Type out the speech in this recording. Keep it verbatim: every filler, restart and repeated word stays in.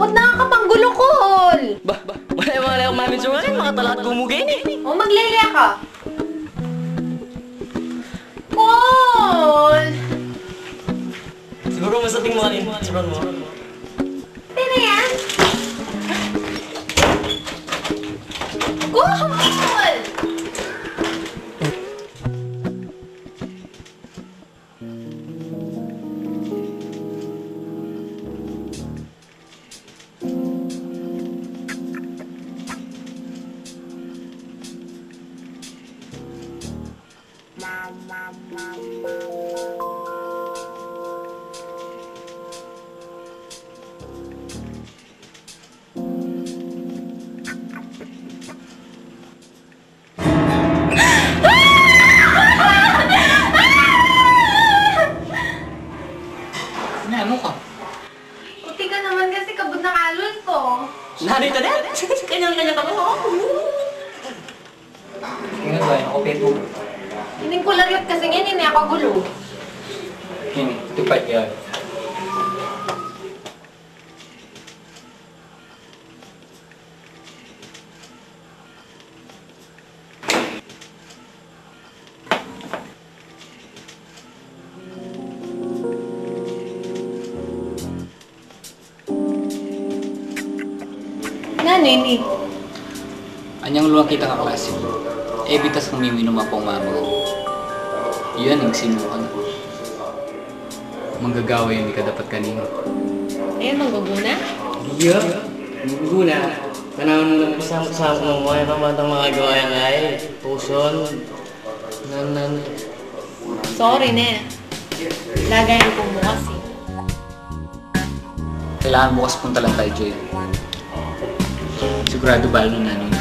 Ba't nakakapanggulo, Kol? Ba, ba, wala yung mga layok mamin sa mga, mga talat gumugay ni. O, maglele ka. Kol! Siguro masating mo rin. Siguro mo. Pwede na yan? Kol! Nanu ka? Kuti ka naman kasi, kabud na kalul ko. Narita na? Kanyang-kanya ka mo. Ingat ba? Ako, Pepo. Ining kularyot kasi ngayon, ini ako gulo. Ini, tipat yan. Nanu ini? Anyang luwa kitang kaklase, e bitas kung miminum apang mamangan. Yan ing sinukan. Manggagawa yan, di ka dapat kanina. Ayan, mangguguna? Iya, mangguguna. Kanaman mu lang pasamut-samut mu, ay, kamatang mga gawa yan, ay. Puson. Nan, nan. Sorry ne. Lagay ko bukas eh. Kailangan bukas punta lang tayo, Joy. Sigurado balo na nun.